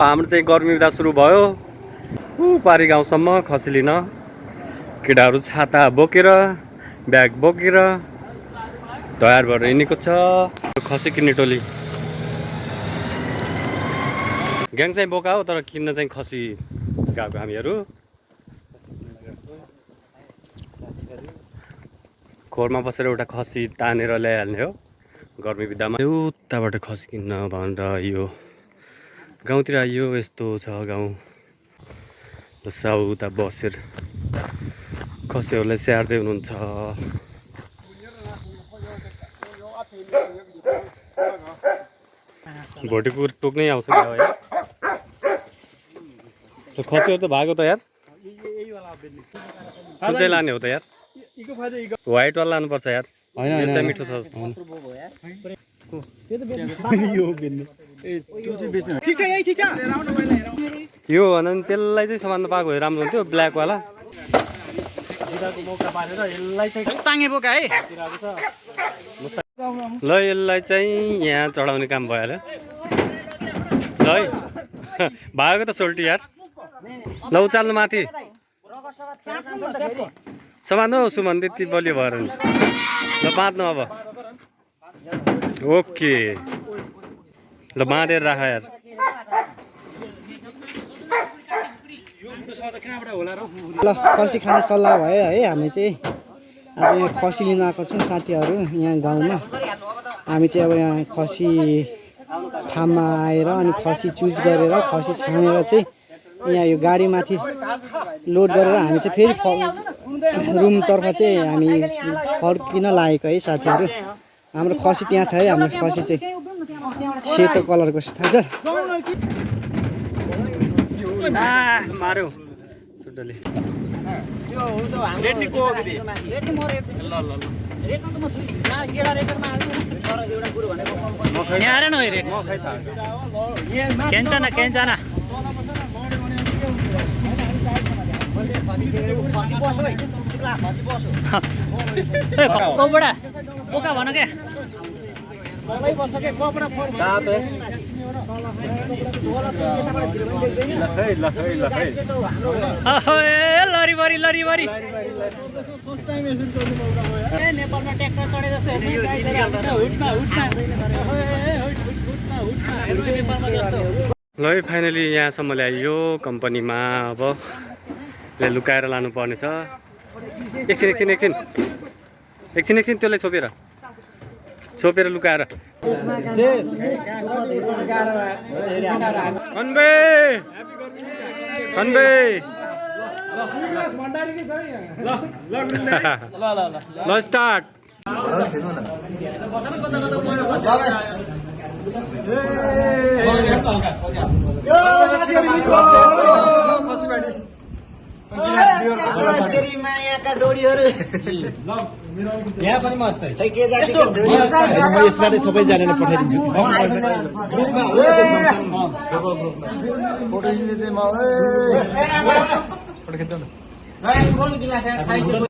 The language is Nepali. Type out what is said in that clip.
हाम्रो चाहिँ गर्मी बिदा सुरु भयो पारी गाउँसम्म खसी लिन केटाहरू छाता बोकेर ब्याग बोकेर तयार भएर हिँडेको छ खसी किन्ने टोली ग्याङ चाहिँ बोका हो तर किन्न चाहिँ खसी गएको हामीहरू खोरमा बसेर एउटा खसी तानेर ल्याइहाल्ने हो गर्मी बिदामा उताबाट खसी किन्न भनेर यो गाउँतिर यो यस्तो छ गाउँ उता बसेर खसीहरूलाई स्याहार्दै हुनुहुन्छ भोटेको टोक्नै आउँछ क्या है खसीहरू त भागो त यार कुन चाहिँ लाने हो त यार व्हाइट वाला लानुपर्छ यार होइन चाहिँ मिठो छ यो भने त्यसलाई चाहिँ समात्न पाएको भए राम्रो हुन्थ्यो ब्ल्याक वाला मौका पारेर यसलाई चाहिँ ताङ्गे बोका है ल यसलाई चाहिँ यहाँ चढाउने काम भइहाल्यो ल है भागेको त सोल्टी यार ल उचाल्नु माथि समात्नु सुमन त्यति बलियो भएर नि ल बाँध्नु अब ओके ल बाँधेर राख यार ल खसी खाने सल्लाह भयो है हामी चाहिँ आज खसी लिन आएको छौँ साथीहरू यहाँ गाउँमा हामी चाहिँ अब यहाँ खसी फार्ममा आएर अनि खसी चुज गरेर खसी छानेर चाहिँ यहाँ यो गाडीमाथि लोड गरेर हामी चाहिँ फेरि रुमतर्फ चाहिँ हामी फर्किन लागेको है साथीहरू हाम्रो खसी त्यहाँ छ है हाम्रो खसी चाहिँ सेतो कलरको छ थाहा छ मार्यो सुड्डले बोका भन क्या लरीबरी लरीबरी नेपालमा ट्र्याक्टर चढे जस्तो ल फाइनली यहाँसम्म ल्यायो कम्पनीमा अब लुकाएर लानु पर्नेछ एकछिन त्यसलाई छोपेर लुकाएर ल स्टार्ट मायाका डोरीहरू यहाँ पनि मस्त यसमा सबैजनाले पठाइदिन्छु